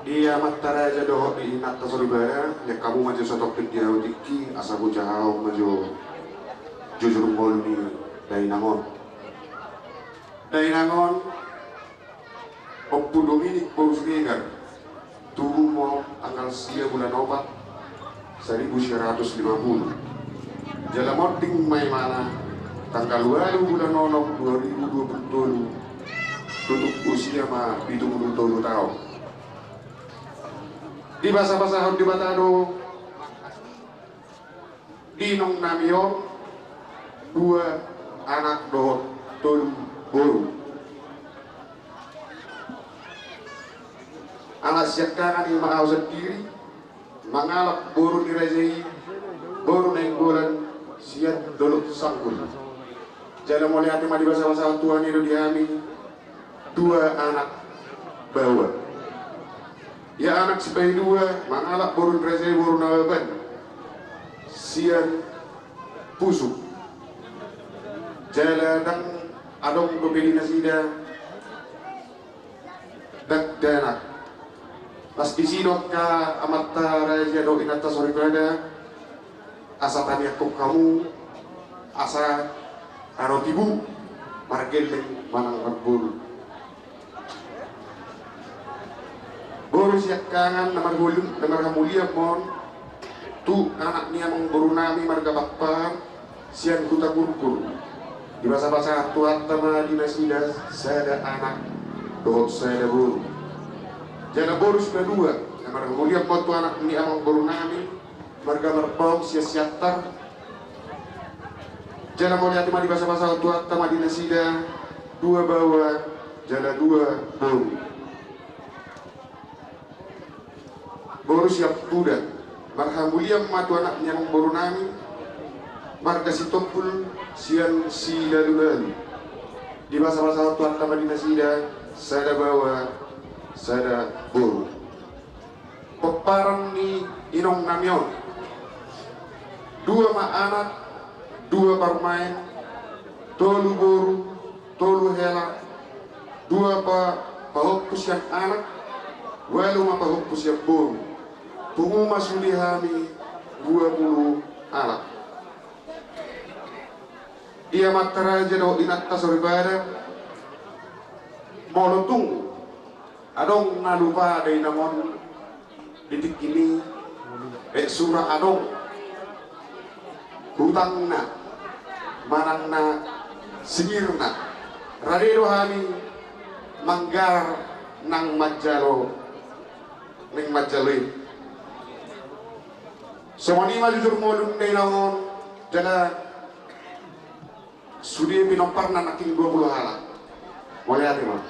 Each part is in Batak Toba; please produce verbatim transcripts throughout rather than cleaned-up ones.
Di amanta raja dohot di inanta soripada, lean hamu ma jo satongkin di ahu tingki, asa hujahahon ma jo jujur ngolu ni dainang on. Dainang on, Ompu Dominik boru Siregar, tubu ma tanggal sia bulan opat, saribu sia ratus lima pulu. Jala monding ma imana tanggal ualu bulan onom dua ribu dua pulu tolu, tutup usia ma pitu pulu tolu taon. Dibasabasahon Debata do di inong nami on dua anak dohot tolu boru. Anak siangkangan i ma ahu sandiri, mangalap boru ni raja i, boru Nainggolan sian Dolok Sanggul. Jala mauliate ma dibasabasahon Tuhan i do di hami dua anak baoa. Ia anak sipaidua mangalap boru ni raja i, boru Nababan sian Pusuk. Jala ndang adong dope di nasida dakdanak. Pas disi do angka amanta raja dohot inanta soripada, asa tamiangkon hamu, asa tano tibu margelleng manang marboru. Boru siangkangan na marhul-, na marhamulian ma on tu anak ni amangboru nami marga Pakpahan sian Huta Gurgur. Dibasabasahon Tuhanta ma di nasida sada anak dohot sada boru. Jala boru sipadua na marhamulian ma on tu anak ni amangboru nami marga Marpaung sian Siantar. Jala mauliate ma dibasabasahon Tuhanta ma di nasida dua baoa jala dua boru. Boru siampudan, marhamulian ma tu anak ni amangboru nami marga Sitompul sian Silalulalu. Dibasabasahon Tuhanta ma di nasida sada baoa sada boru. Pomparan ni inong nami on, dua ma anak, dua parumaen, tolu boru, tolu hela, dua pa-, pahompu sian anak, ualu ma pahompu sian boru. Pungu ma sude hami dua pulu halak. Ia amanta raja dohot inanta soripada, molo tung adong na lupa dainang on di tingki i, eh, sura adong hutangna manang na singirna, rade do hami manggarar nang manjalo, nang manjalo i. Songon i ma jujur ngolu ni dainang on, jala sude pinomparna nangkin dua pulu halak. Mauliate ma.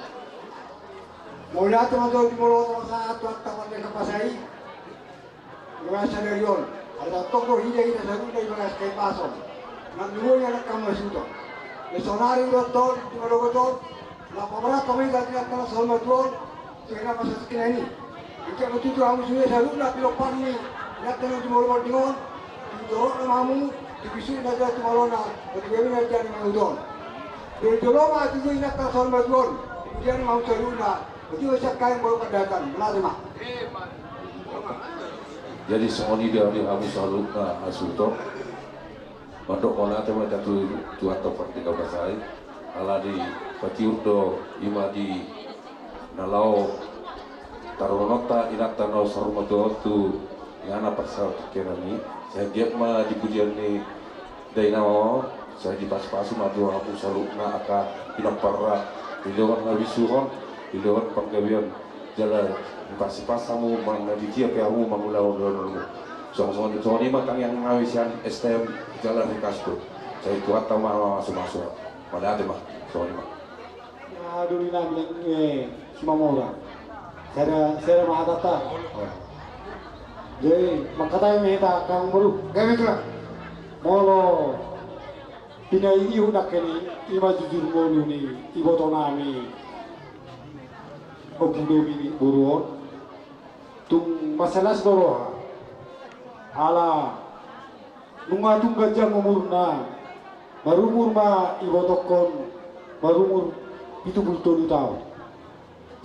Mauliate ma jolo di molo sahat tu angka pande kapasai. Dohot sadari on, ala tong do hita, hita saluhutna di bagas hahipason. Nang dua ni anak hamu hasuhuton. Di saonari do tong di manogot on, na paboa hamu hita di angka na saur matua on. Sehingga masa sekian ini, engke ma tutu hamu sude saluhutna pinompar ni inanta na di molo mardingon, di torop na hamu, di bisuk na jala tumalona, di gabe na jala manguton. Dari jolo ma di inanta saur matua on, di jala hamu saluhutna, di jala sian kain baru padatan, mauliate ma. Jadi songon i do di hamu saluhutna hasuhuton. Mandok mauliate ma hita tu Tuhanta Pardenggan Basa i, ala dipatiur do i ma di na laho tarunonta inanta na saur matua on tu ingananna parsatongkinan i, sai anggiat ma di pujian ni dainang on, sai dipasupasu ma tu hamu saluhutna angka pinomparna, dilehon habisuhon, dilehon panggabean. Jala dipasupasu hamu manang na di dia pe hamu mangulahon dohononmu. Songon, songon, songon i ma tangiang nami sian S T M jala Rikasto. Sai Tuhanta ma mamasumasu. Mauliate ma, songon i ma. Doli nami, eh, Simamora. Sada, sada ma hatanta. Jadi mangkatai ma hita angka amangboru. Gabe, Tulang. Molo pinaihut nangkin i, i ma jujur ngolu ni iboto nami Ompu Dominik boru on. Tung mansai las do roha. Ala nunga tung ganjang umurna, marumur ma ibotongkon, marumur pitu pulu tolu taon.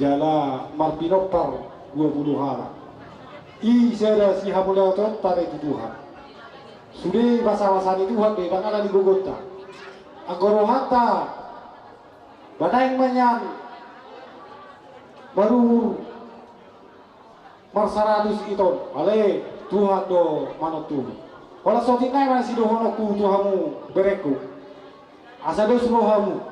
Jala marpinompar dua pulu halak. I sada sihamuliaonta be tu Tuhan. Sude basabasa ni Tuhan be, dang ala ni gogonta. Anggo rohanta ba naeng ma nian maruhur marsaratus iton, ale Tuhan do manontuhon. Holan songon i nai ma sidohononku tu hamu berengku. Asa dos rohamu.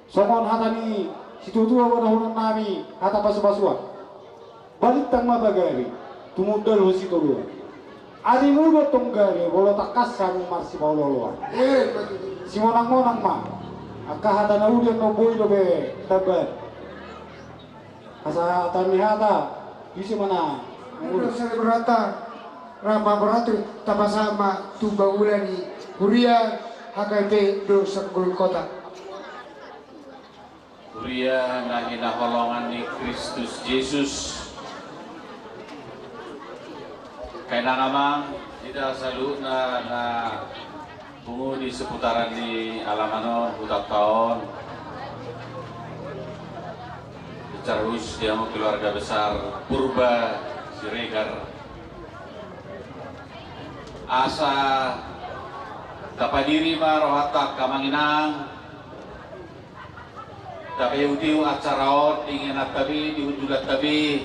Songon hata ni situatua ma dohononnami, hata pasupasuan. Balintang ma pagabe, tumundalhon sitoruan. Ari muda tong gabe, molo tangkas hamu marsipaolooloan. Eh, betul. Simonangmonang ma angka hata na uli, annon boi dope tambahan. Asa hata ni hata, ise mana? Udah saya berata, rama beratu, tapasama tu baula ni huria H K P do Sanggul Kota. Huria na hinaholongan ni Kristus Jesus. Kainang amang, hita saluhutna na pungu di seputaran ni alaman on, hutanta on. Secara khusus di hamu keluarga besar Purba Siregar. Asa tapadiri ma rohanta angka amang inang. Tapaihutihut acara on di ingananta be, di hundulanta be.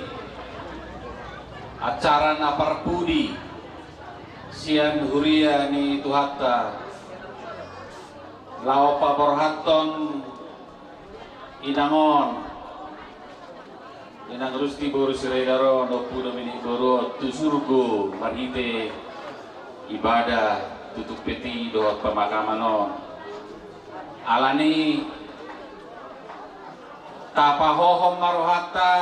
Acara na parpudi sian huria ni Tuhanta. Laho paborhathon inang on. Inang Rusti boru Siregar on, Ompu Dominik boru on, tu surgo marhite ibadah tutup peti dohot pemakaman on. Alani tapahohom ma rohanta,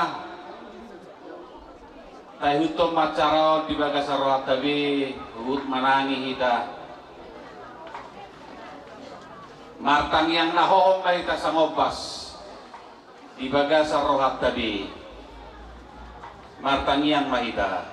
taihuthon ma acara on di bagasan rohanta be, huhut manangi hita. Martangiang na hohom ma hita sangombas. Di bagasan rohanta be, martangiang ma hita.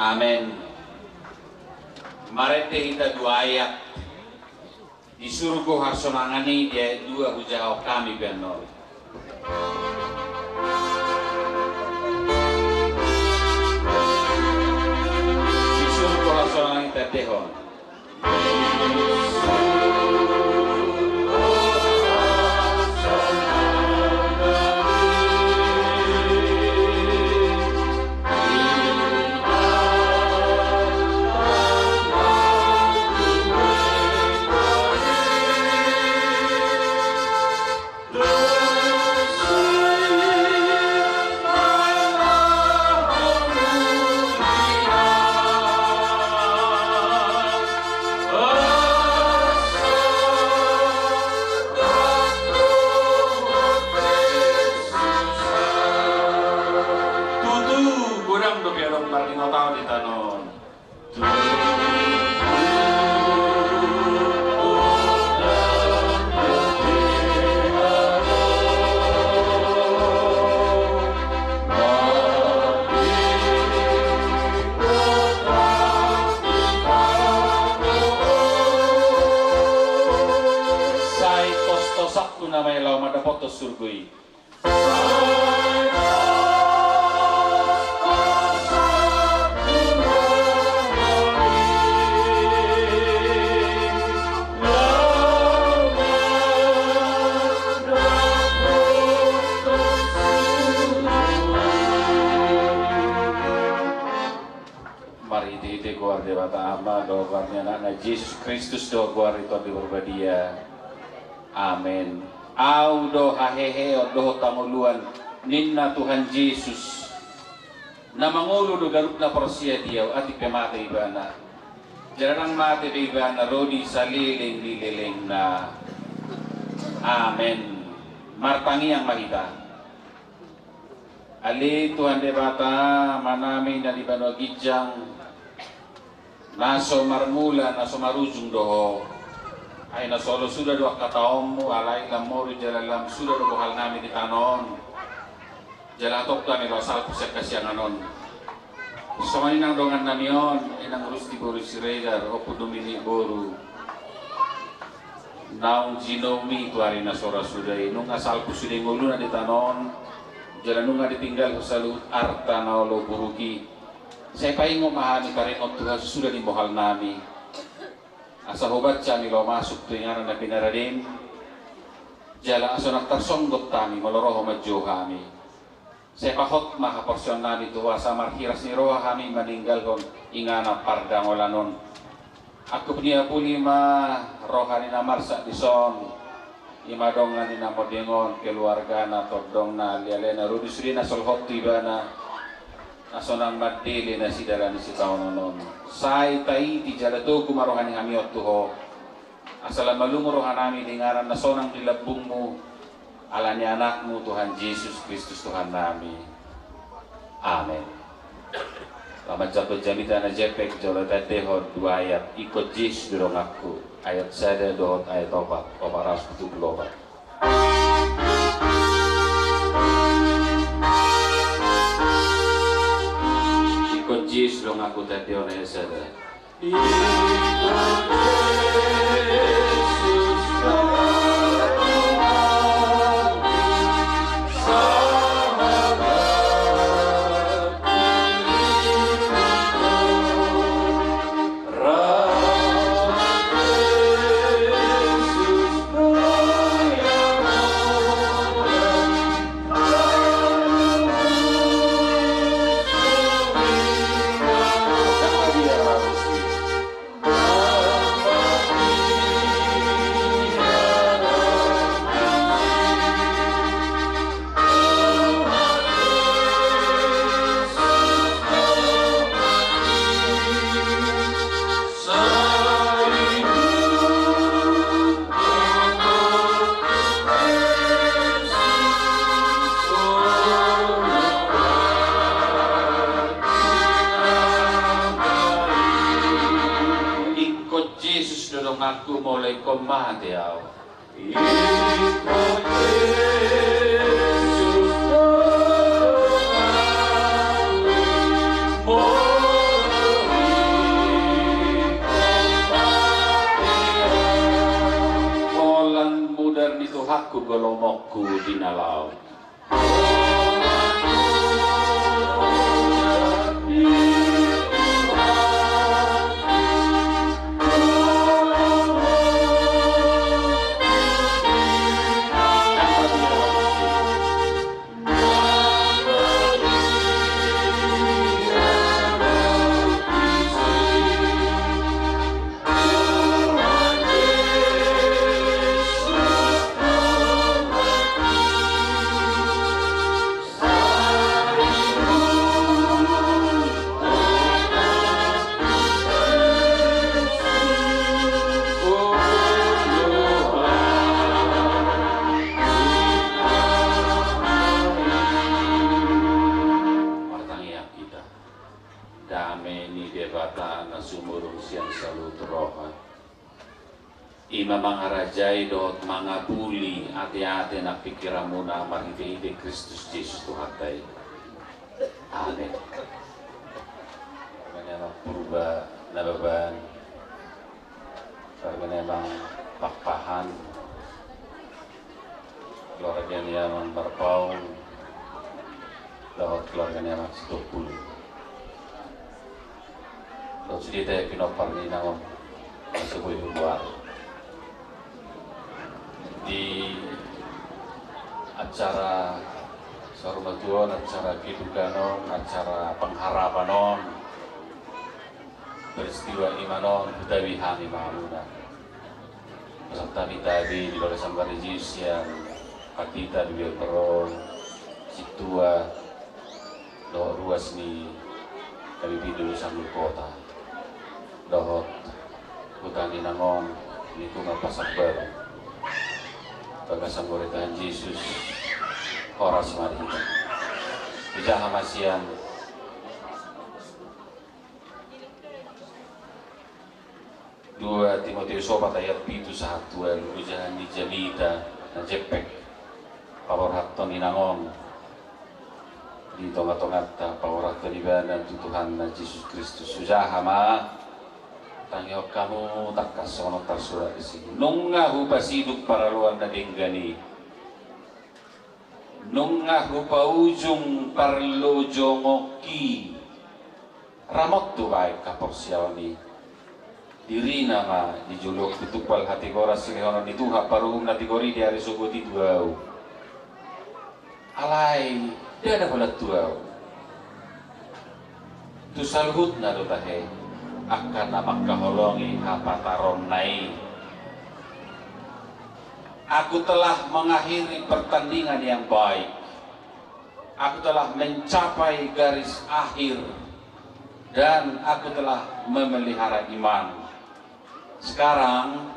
Amen. Marende hita dua ayat. Di surgo harsonangan i, di ayat dua hujahahon hami pe annon. Di surgo harsonangan i tandehon. Tutu, godang dope adong marningotahon di tano on. Sai tostosanku nama i laho mandapothon surgo i. Marhitehite goar Debata Ama dohot goar ni Anakna Jesus Kristus dohot goar ni Tondi Parbadia. Amen. Ahu do haheheon dohot hangoluan, ninna Tuhan Jesus. Na mangolu do ganup na porsea di Ahu, atik pe mate ibana, jala ndang mate be ibana, ro di saleleng ni lelengna. Amen. Martangiang ma hita. Ale Tuhan Debata, Amanami na di banua ginjang, na so marmula na so marujung do Ho. Ai na so olo suda do angka taonMu, alai lam moru jala lam suda do bohalnami di tano on. Jala tong do hami laho salpu sian hasiangan on. Songon i nang dongan nami on, inang Rusti boru Siregar, ompu Dominik boru. Naung jinoma i tu ari na so ra suda i, nunga salpu sude ngoluna di tano on, jala nunga ditinggalhon saluhut arta na olo buruk i. Sai paingot ma hami taringot tu hasusuda ni bohal nami. Asa hubaen hami laho masuk tu inganan na pinarade-M, jala asa unang tarsonggot hami molo ro Ho manjou hami. Sai pahot ma haporseaon nami tu Ho asa marhiras ni roha hami maninggalhon inganan pardangolan on. Angkup ni apuli ma roha ni na marsak dison, i ma dongan ni na monding on, keluargana, tondongna, alealena, ro di sude na solhot tu ibana, na sonang mandele nasida alani sitaonon on. Sai taiti jala togu ma roha ni hami on tu Ho. Asa lam malungun roha nami di inganan na sonang di lambungmu, alani Anakmu Tuhan Jesus Kristus Tuhan nami. Amen. Lam manjangkon jamita na jempek jolo taendehon dua ayat, ingkon Jesus do donganku, ayat sada dohot ayat opat, opat ratus pitu pulu opat. Ingkon Jesus do donganku, taendehon ayat sada. Ingkon Jesus do donganku molo ingkon mate au. Holan mudar ni Tuhanku golomonku di na laon. Martangiang hita. Dame ni Debata na sumurung sian saluhut roha, i ma mangarajai dohot mangapuli ateate nang pingkiranmuna marhitehite Kristus Jesus Tuhanta i. Amen. Parmenemang Purba Nababan, parmenemang Pakpahan, keluarga ni Amang Marpaung dohot keluarga ni Amang Sitompul. Dohot sude hita pinompar ni inang on na so boi humboan di acara saur matua on, acara kedukaan on, acara pengharapan on. Peristiwa i ma on hutabi hami ma hamuna. Pasahat hami tabi di bagasan barejis sian pandita di biar peron, sintua dohot ruas ni K B B I Doli Sanggul Kota dohot huta ni inang on Lingkungan Pasar Baru. Bagasan goar ni Tuhan Jesus, horas ma di hita. Hujaha ma sian dua Timoteus opat ayat pitu sahat tu ualu, hujaha ni jamita na jempek paborhathon inang on Di tonga-tonganta pahorathon ibana tu Tuhanna Jesus Kristus. Hujaha ma, tangihon hamu tangkas songon tarsurat disi. Nunga hupasidung paraloan na denggan i, nunga hupaujung parlojongonki. Ramot tu baen haporseaon i. Dirina ma di jolo, tumpal hatigoran silehonon ni Tuhan paruhum na tigor i di ari sogot i tu ahu. Alai ndada holan tu ahu. Tu saluhutna do tahe angka na mangkaholongi hapataronna i. Aku telah mengakhiri pertandingan yang baik. Aku telah mencapai garis akhir dan aku telah memelihara iman. Sekarang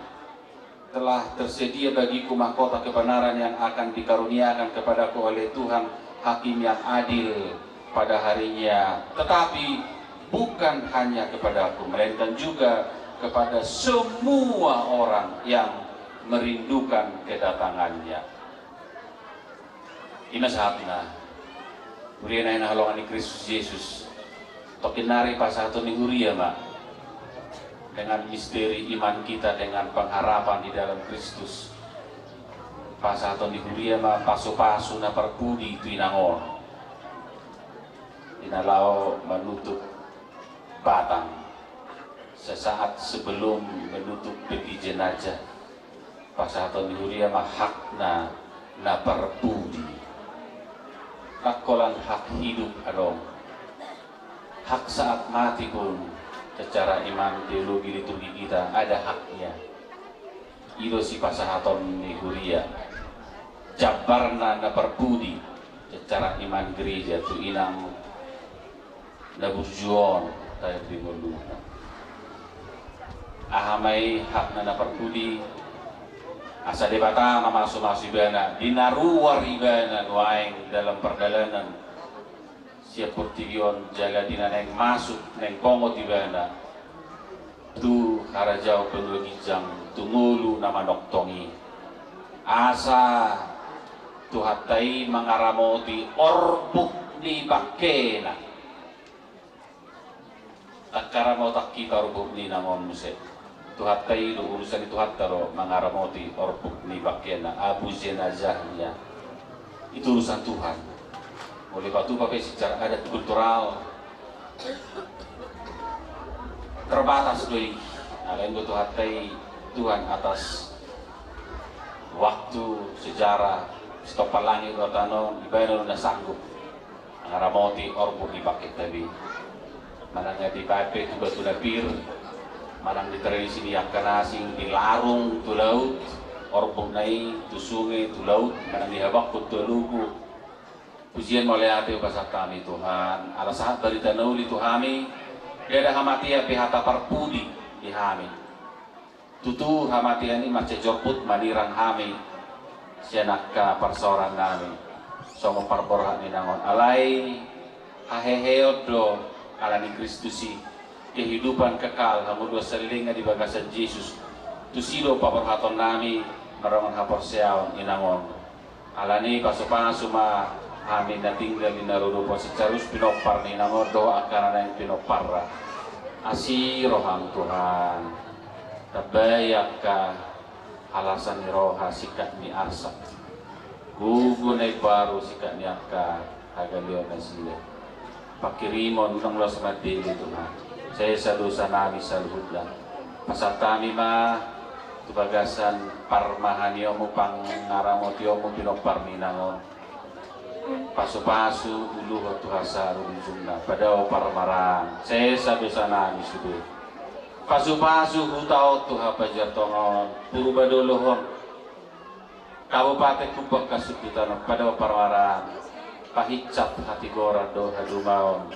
telah tersedia bagiku mahkota kebenaran yang akan dikaruniakan kepadaku oleh Tuhan, Hakim yang adil pada harinya. Tetapi bukan hanya kepadaku, melainkan juga kepada semua orang yang merindukan kedatangannya. I ma sahatna, huria na hinaholongan ni Kristus Jesus. Tongkin nari pasahaton ni huria ma dengan misteri iman kita, dengan pengharapan di dalam Kristus. Pasahaton ni huria ma pasu-pasu na parpudi tu inang on, di na laho menutup batang, sesaat sebelum menutup peti jenazah. Pasahaton ni huria ma hakna na parpudi. Ndang holan hak hidup adong. Hak saat mati pun secara iman teologi liturgi kita ada haknya. I do sipasahaton ni huria. Jambarna na parpudi secara iman gereja tu inang na burju on, tahe di ngoluna. Aha ma i hakna na parpudi? Asa Debata mamasu-masu ibana di na ruar ibana nuaeng dalam pardalanan sian portibi on, jala di na naeng masuk, naeng pongot ibana tu harajaon banua ginjang, tu ngolu na manongtong i. Asa Tuhanta i mangaramoti orbuk ni bangkena. Ndang haramotan hita orbuk ni inang on muse. Tuhanta i do, urusan ni Tuhanta do mangaramoti orbuk ni bangkena, abu jenazahnya. Itu urusan Tuhan. Molo dipatupa pe secara adat kultural terbatas do i. Alai anggo Tuhanta i Tuhan atas waktu, sejarah, sitompar langit dohot tano, ibana do na sanggup mangaramoti orbuk ni bangkenta i. Manang na dibaen pe tu batu na pir, manang di tradisi ni angka na asing dilarung tu laut orbukna i, tu sunge, tu laut, manang dihabangkon tu alogo. Pujian mauliate hupasahat hami Tuhan, ala sahat barita na uli tu hami, ndada hamatean be hata parpudi di hami. Tutu hamatean i mansai jorbut manirang hami sian angka parsaoran nami, songon parborhat ni inang on. Alai haheheon do ala ni Kristus i, kehidupan kekal, hangoluan saleleng di bagasan Jesus. Tusi do paborhaton nami mardongan haporseaon inang on. Alani i pasupasu ma hami na tinggal di na rudup on, secara khusus pinompar ni inang on dohot angka na naeng pinomparna. Asi roham Tuhan, tambai angka halasan ni roha, singkat ni arsak, gogo na imbaru singkat ni angka hagaleon nasida. Pangkirimon unang loas mandele Tuhan, sesa dosa nami saluhutna. Pasahat hami ma tu bagasan parmahanionmu, pangaramotionmu pinompar ni inang on. Pasupasu uluhon tu hasarumujungna, padao parmaraan, sesa dosa nami sude. Pasupasu huta on tu Hapanjaritonga on, Purbadolohon, Kabupaten Humbang Hasundutan on, padao parmaraan, pahinsat hatigoran dohot hajumaon,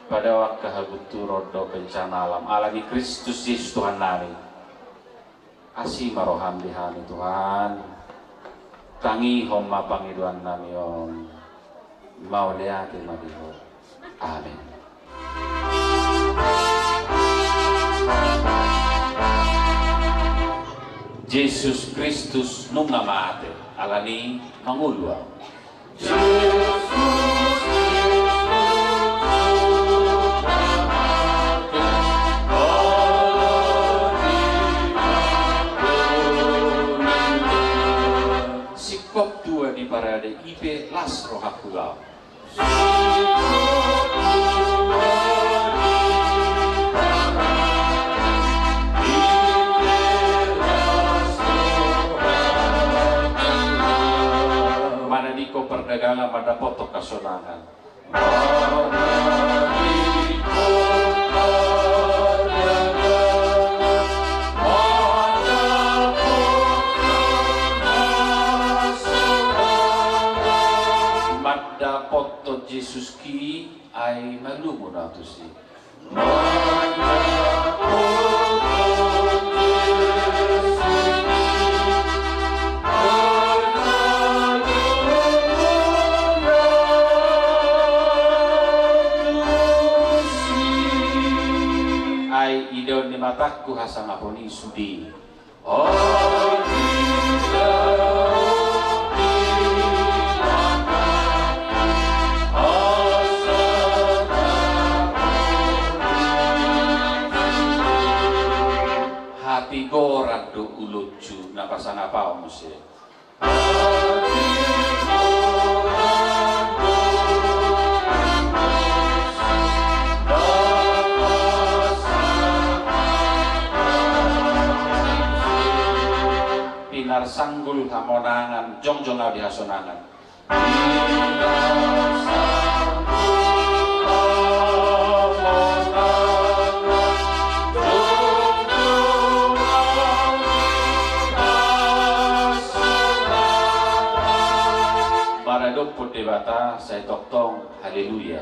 padao angka hagunturon dohot bencana alam, alani Kristus Jesus Tuhan nami. Asi ma roham di hami Tuhan, tangihon ma pangidoan nami on, mauliate ma di Ho. Amen. Jesus Kristus nunga mate, alani i mangolu ahu. Sikop tua di parade, i pe las rohangku laho. Manadingkon pardagangan mandapothon hasonangan. Mandapothon Jesus ki, ai malungun au tusi. Ai idaon ni matangku hasangapon i sude. Hatigoran do ulunju na pasangap au muse. Pinarsanggul hamonangan, jongjong au di hasonangan. Maradophon Debata sai tongtong. Haleluya.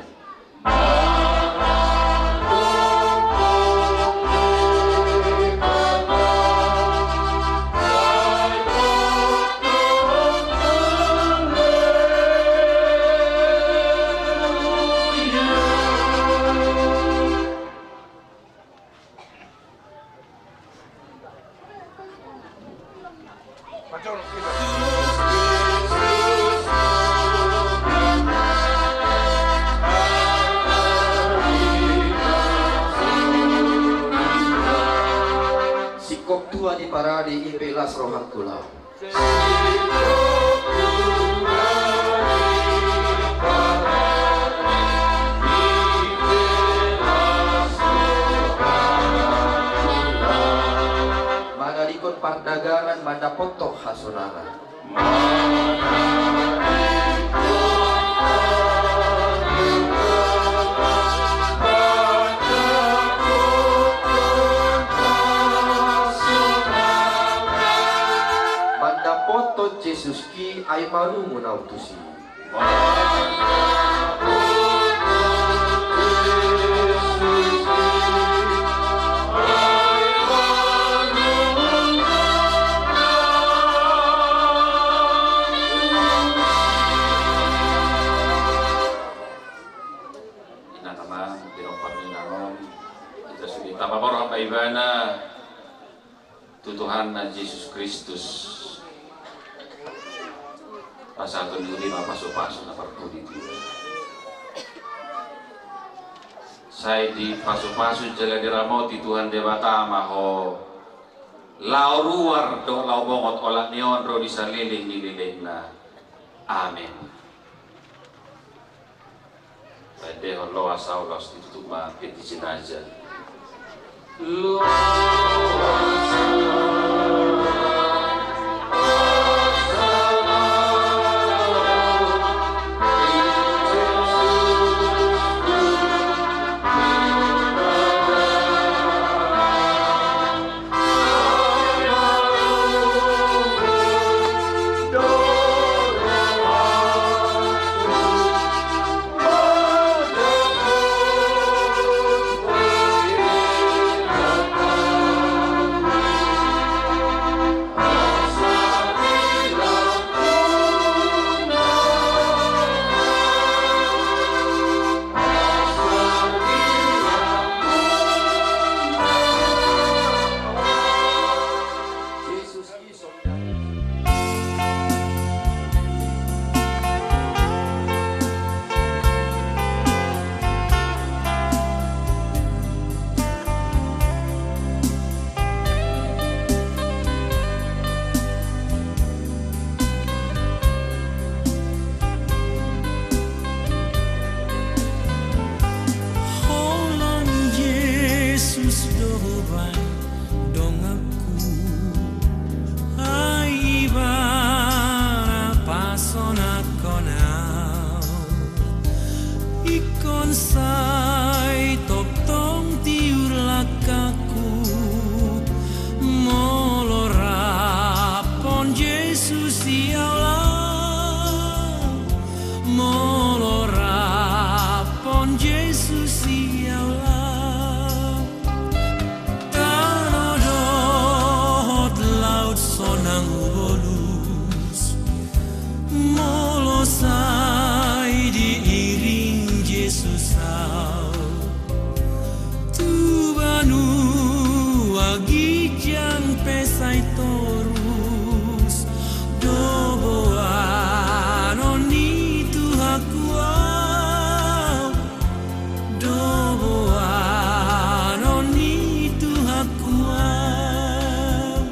Singkop tua di parade i pe las rohangku laho. Mangalingkon pardagangan mandapothon hasonangan. Mandapothon Jesus ki ai malungun au tusi. Inang amang, pinompar ni inang on, hita sude tapaborhat ma ibana tu Tuhanna Jesus Kristus. Pasahaton ni uli ma pasupasu na parpudi tu i. Sai dipasupasu jala diramoti Tuhan Debata ma ho. Laho ruar dohot laho bongot olat ni on ro di saleleng ni lelengna. Amen. Baen ho loas au, laos ditutup ma peti jenazah. Jesus i aula, molo rap on Jesus i aula. Tano dohot laut sonang hubolus, molo sai diiring Jesus au. Tu banua ginjang pe sai torus, do boanon ni Tuhanku au, do boanon ni Tuhanku au.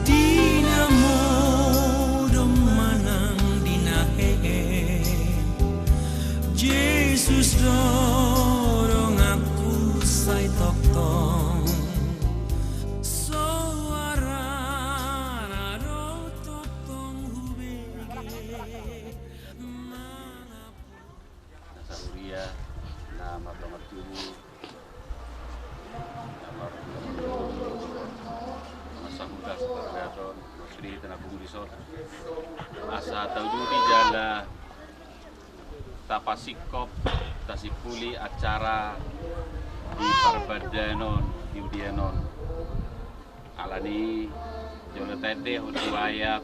Di na modom manang di na hehe, Jesus do donganku sai tongtong. Soarana do tongtong hubege manang. Na sahuria, na mardomu tubu, na mardomu tubu, na sahuta sapargaton, na sude hita na pungu dison. Asa tauduti jala tapasingkop, tasimpuli acara di parbandanon, di udianon. Alani i jolo taendehon tu ayat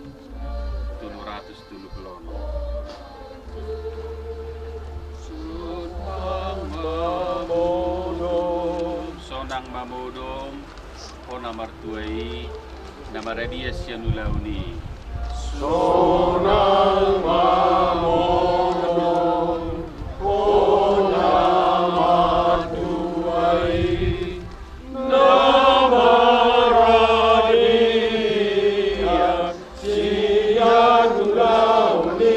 tolu ratus tolu pulu onom. Sonang ma modom, sonang ma modom, ho na martua i, na maradian sian ulaon i. Sonang ma modom, ho na martua i, na maradian sian ulaon i.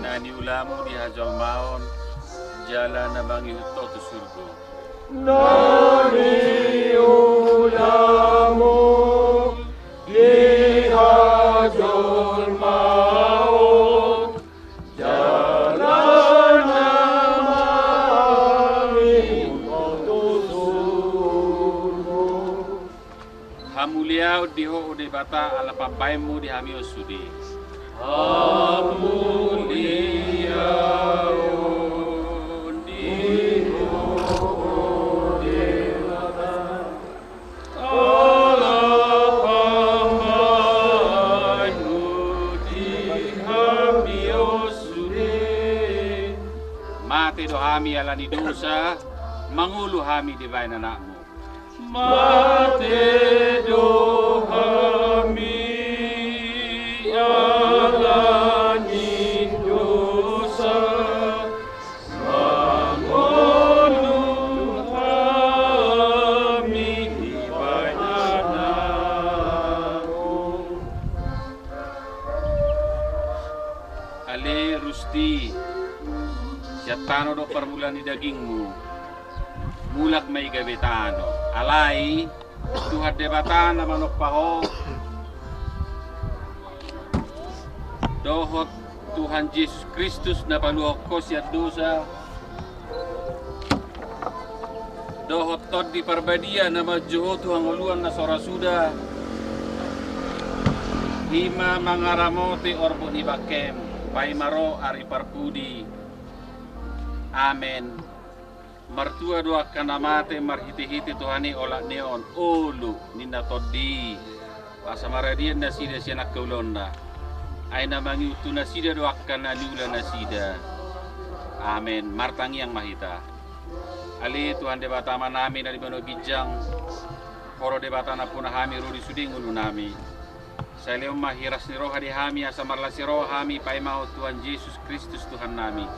Na niulamu di hajolmaon, jala na mangihut ho tu surgo. Na niulamu di hajolmaon, jala na mangihut ho tu surgo. Hamuliaon di ho, o Debata, ala pambahenmu di hami on sude. Hamuliaon di ho, o Debata, ala pambahenmu di hami on sude. Mate do hami ala ni dosa, mangolu hami dibahen Anakmu. Mate do hami ala ni dosa, mangolu hami dibahen Anakmu. Ale Rusti, sian tano do parmulaan ni dagingmu, mulak ma i gabe tano. Alai Tuhan Debata na manompa ho, dohot Tuhan Jesus Kristus na paluahon ho sian dosa, dohot Tondi Parbadia na manjou ho tu hangoluan na so ra suda, i ma mangaramoti orbuk ni bangkem, paima ro ari parpudi. Amen. Martua do angka na mate marhitehite Tuhan i olat ni on, olo ninna Tondi i, asa maradian nasida sian angka ulaonna. Ai na mangihut tu nasida do angka na niula nasida. Amen. Martangiang ma hita. Ale Tuhan Debata Amanami na di banua ginjang, Ho do Debata nampuna hami ro di sude ngolunami. Sai lehon ma hiras ni roha di hami asa marlas ni roha hami paimahon Tuhan Jesus Kristus Tuhannami.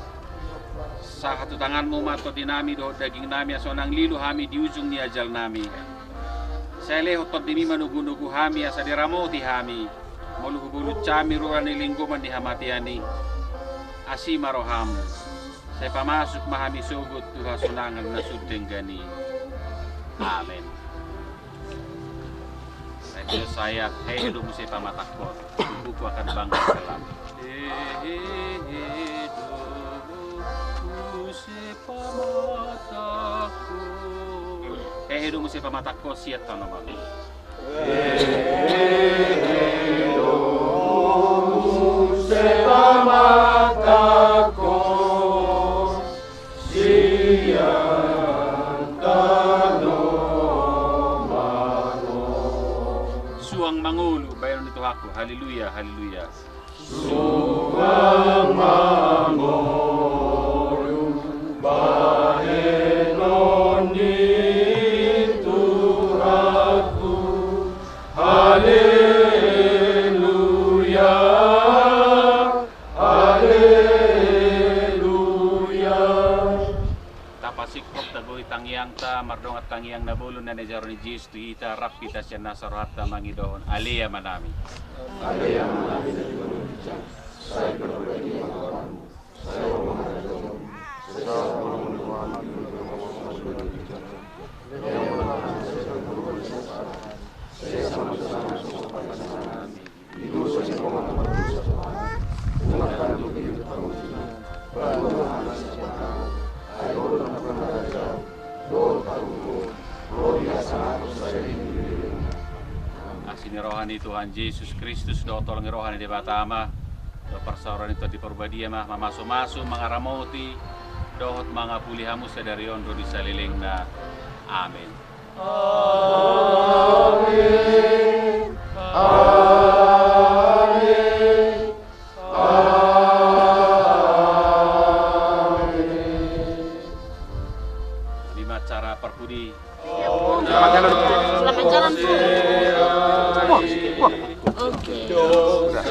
Sahat tu tanganmu ma tondinami dohot dagingnami asa unang lilu hami di ujung ni ajalnami. Sai lehon tondimi manogunogu hami asa diramoti hami molo hubolus hami ruar ni linggoman ni hamatean i. Asi ma roham, sai pamasuk ma hami sogot tu hasonangan na sun denggan i. Amen. Sai Yesaya, hehe do muse pamatangkon, tubuhku akan bangkit kelak. Hehe do muse pamatangkon. Hehe do muse pamatangkon sian tano Babilonia. Hehe do muse pamatangkon sian tano Babilonia. Suang mangolu bahenon ni Tuhanku. Haleluya, haleluya. Suang mangolu bahenon ni Tuhanku. Haleluya, haleluya. Tapasingkop, tagohi tangiangta mardongan tangiang na bolon na niajarhon ni Jesus tu hita, rap hita sian nasa rohanta mangidohon: Ale Amanami. Ale Amanami na di banua ginjang, sai parbadia ma goarmu, sai ro ma harajaonmu, sai sahat ma lomo ni roham di banua tonga on songon na di banua ginjang. Lehon ma hami sadari on hangoluan ni siapari, sai esa ma songon na mangido hami di dosa ni dongan na mardosa tu hami. Unang hami togihon tu pangunjunan, palua ma hami sian pangago, ai Ho do nampuna harajaon dohot hagogoon, ro di hasangapon saleleng ni lelengna. Asi ni roha ni Tuhan Jesus Kristus dohot holong ni roha ni Debata Ama dohot parsaoran ni Tondi Parbadia ma mamasumasu, mangaramoti dohot mangapuli hamu sadari on ro di salelengna. Amen. Amen. Amen. Amen. Ima acara parpudi. Selamat jalan, Bu. Wah, wah. Oke. Sudah.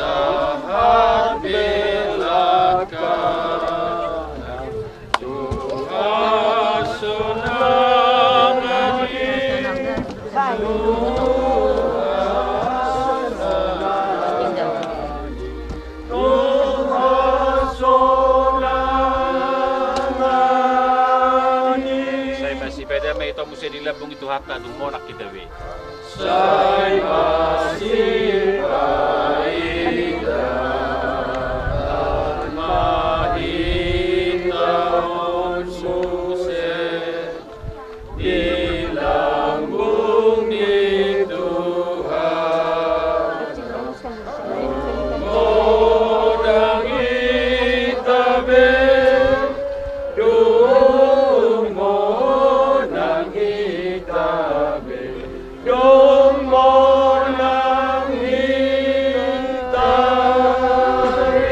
Sai masipeda ma hita muse di lambung ni Tuhanta, dung monang hita be. Sai masipaidahan ma hita on muse di lambung ni Tuhan. Dung monang hita be, dung monang hita be. Dung monang hita be.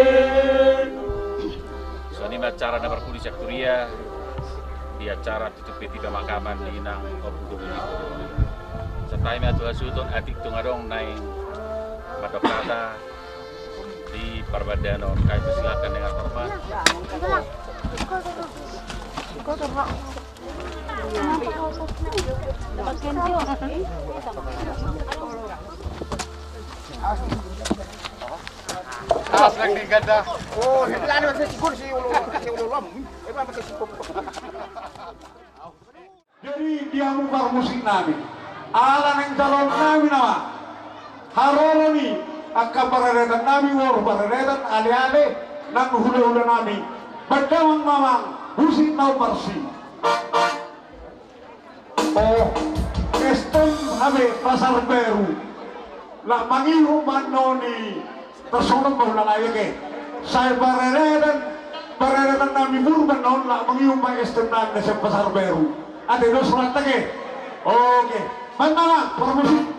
Songon i ma acara na parpudi sian huria di acara tutup peti pemakaman ni inang Ompu Dominiko. Santabi ma tu hasuhuton, atik tung adong naeng mandok hata di parpudi on, kami persilakan dengan hormat. Aslak di ganda. Oh, ini anu, saya sikut si ulu, si ulu lom. Eh, apa saya sikut? Jadi di hamu parmusik nami, ala naeng jaloon nami nama haroro ni angka parheretan nami, uaru parheretan, aleale nang hulahula nami, baen damang ma amang musik na umparsi. Oh, S T M H B Pasar Baru. Laho mangihut ma annon i. Tarsongon ma hula nai, oke. Sai parheretan, parheretan nami Purba annon, laho mangihut ma S T M nami na sian Pasar Baru. Ate dos rohanta, oke. Oke. Baen ma amang, parmusik.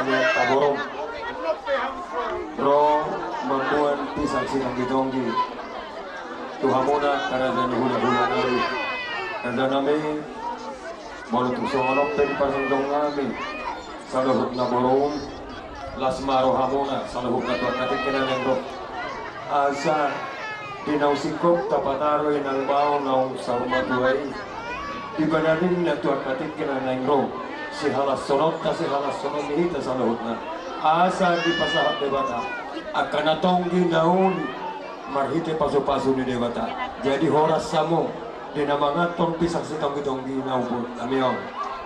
Taboru ro mamboan pisang sitonggi-tonggi tu hamuna angka raja ni hulahula nami. Raja nami, molo tung songon on pe diparjongjongi nami saluhutna borum, las ma rohamuna saluhutna tu angka tingki na naeng ro. Asa di naung singkop tapataru inang bao naung saur matua i, di banarinna tu angka tingki na naeng ro, sihalashononta, sihalashon ni hita saluhutna, asa dipasahat Debata angka na tonggi na uli marhite pasupasu ni Debata. Jadi horas hamu di na manganhon pisang sitonggi-tonggi na umur nami on.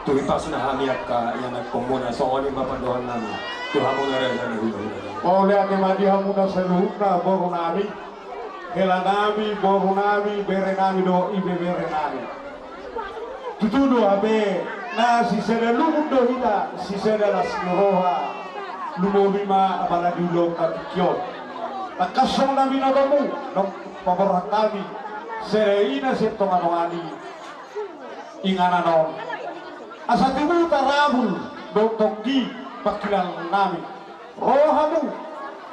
Tu hipasna hami angka ianakhonmuna, songon i ma pandohan nami tu hamuna raja ni hulahula. Mauliate ma di hamuna saluhutna boru nami, hela nami, boru nami, bere nami dohot ibebere nami. Tutu do hape na sisada lungun do hita, sisada las ni roha, lumobi ma apala di ulaon na tingki on. Tangkas songon na binotomu, nunga paborhat hami sada ina sian tongatonga ni inganan on. Asa tibu tarabul dohot tonggi pangkilalaan nami. Ro hamu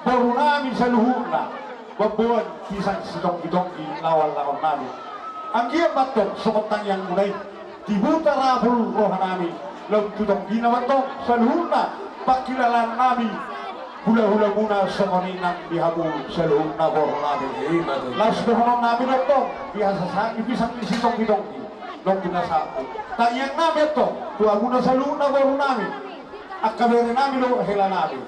boru nami saluhutna mamboan pisang sitonggi-tonggi na huallahon nami. Anggiat ma antong songon tangiangmuna i, tibu tarabul roha nami laho tu tonggina ma antong saluhutna pangkilalaan nami hulahulamuna songon i nang di hamu saluhutna boru nami. Las dohonon nami do antong di hasasaan ni pisang ni sitonggi-tonggi naung pinasahatmu. Tangiang nami antong tu hamuna saluhutna boru nami, angka bere nami dohot hela nami.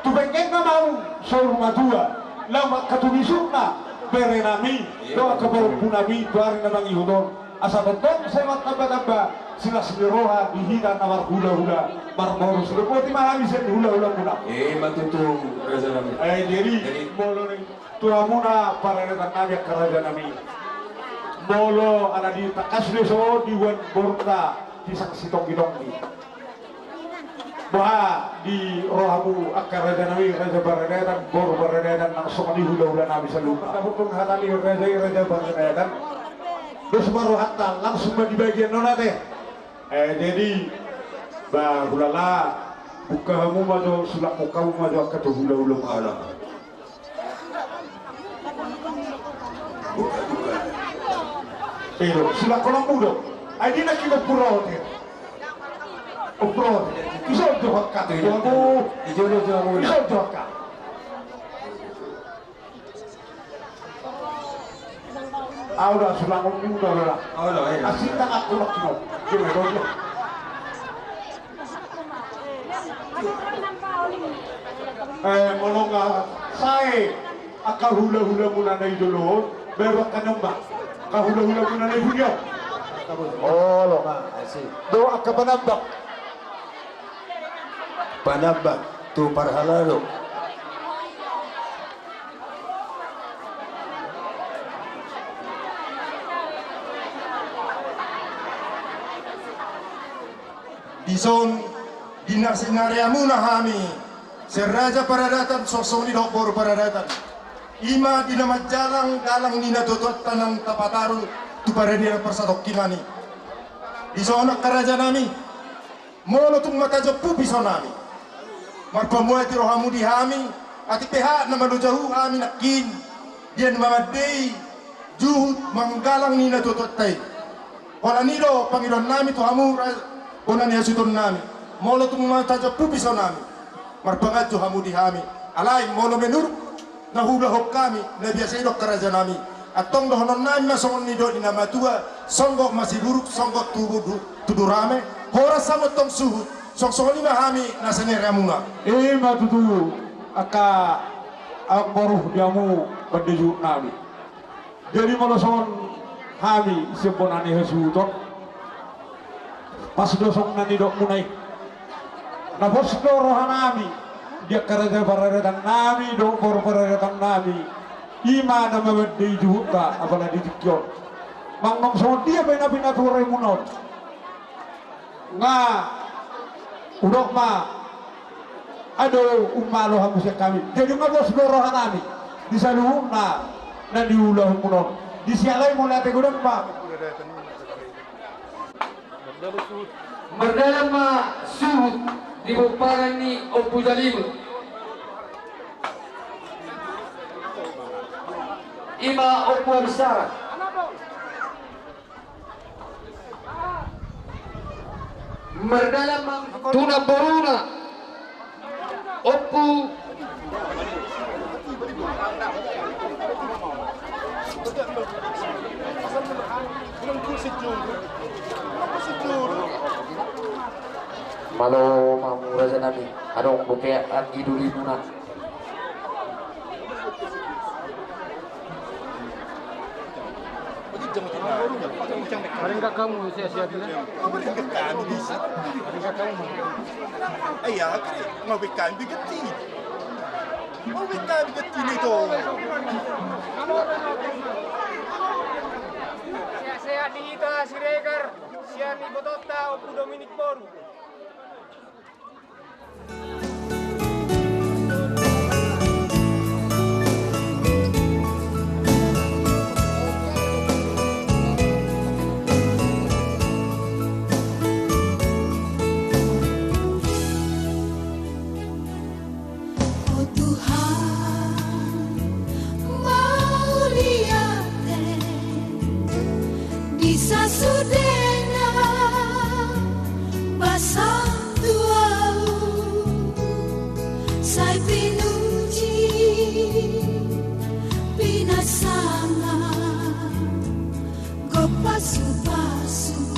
Tu penggeng na mau saur matua, laho mangkatubisukna bere nami dohot angka pahompu nami tu ari na mangihut on. Asa tongtong sai martambatamba silas ni roha di hita na marhulahula marboru. Sude boti ma hami sian hulahulamuna. Ima tutu raja nami. Eh, jadi molo ni tu hamuna paradaton nami angka raja nami, molo ala di tangkas do so diboan borunta pisang sitonggi-tonggi. Boha di rohamu angka raja nami, raja paradaton, boru paradaton nang songon i hulahula nami saluhutna? Tabutung hata ni raja i raja paradaton. Dos ma rohanta langsung ma di bagian on ate. Eh, jadi ba hulala, buka hamu ma jo, sulak hamu ma jo angka tu hulahula ma. Elo, sulak holongmu do. Ai di na kino pura hotel. O pura hotel. Iso jo hakka tu. Ijo, ijo, ijo. Iso jo hakka. Au da, sulak holongmu do da. Au da, iya. Asing tak aku lak kino. Kino do. Eh, molo nga sae angka hulahulamuna na di jolo on, baru angka nambak angka hulahulamuna na di bunion. Olo. Dohot angka panambak. Panambak tu parhalado. Dison di na sinariamuna hami sian raja paradaton songon i dohot boru paradaton. Ima di na manjalang dalan ni natuatuanta naung tapataru tu paradian parsatongkinan i. Dison angka raja nami, molo tung ma tajompu piso nami, marpamuati rohamu di hami, atik pe hami na manojahu hami nangkin dia na mamandei juhut manggalang ni natuatuanta i. Holan i do pangidoan nami tu hamu ra-, bona ni hasuhuton nami. Molo tung ma tajompu piso nami, marpanganju hamu di hami. Alai molo menurut na huulahon hami, na biasa i do angka raja nami. Antong dohonon nami ma songon nidok ni na matua, songgop ma siburuk, songgop tubu du-, tudu rame, horas hamu antong suhut, songon i ma hami na sinariamuna. Ima tutu angka amangboru di hamu pande juhut nami. Jadi molo songon hami sian bona ni hasuhuton, pas do songon na nidokmuna i. Na pos do roha nami di angka raja paradaton nami dohot boru paradaton nami, ima na mamandei juhutta apala di tingki on. Manang songon dia pe na pinaturimuna on. Nga hudok ma, ado umalo hamu sian hami. Jadi nga pos do roha nami di saluhutna na niulahonmuna on. Di siala i mauliate godang ma. Mardalan ma suhut. Di pomparan ni Ompu Jalimo, ima Ompu Abisara. Mardalan ma tu namboruna, Ompu. Malo ma hamu raja nami, adong dope anggi dolimuna. Paling gak kamu sia-sia dia. Paling gak kamu. Iya, kali mau bikin bikin ti. Mau bikin bikin ti ni to. Sehat-sehat di hita Siregar, sian ibotonta Ompu Dominik Boru. O Tuhan, mauliate di sasudena basam tu ahu, sai pinuji, pinasama, gok pasu-pasu.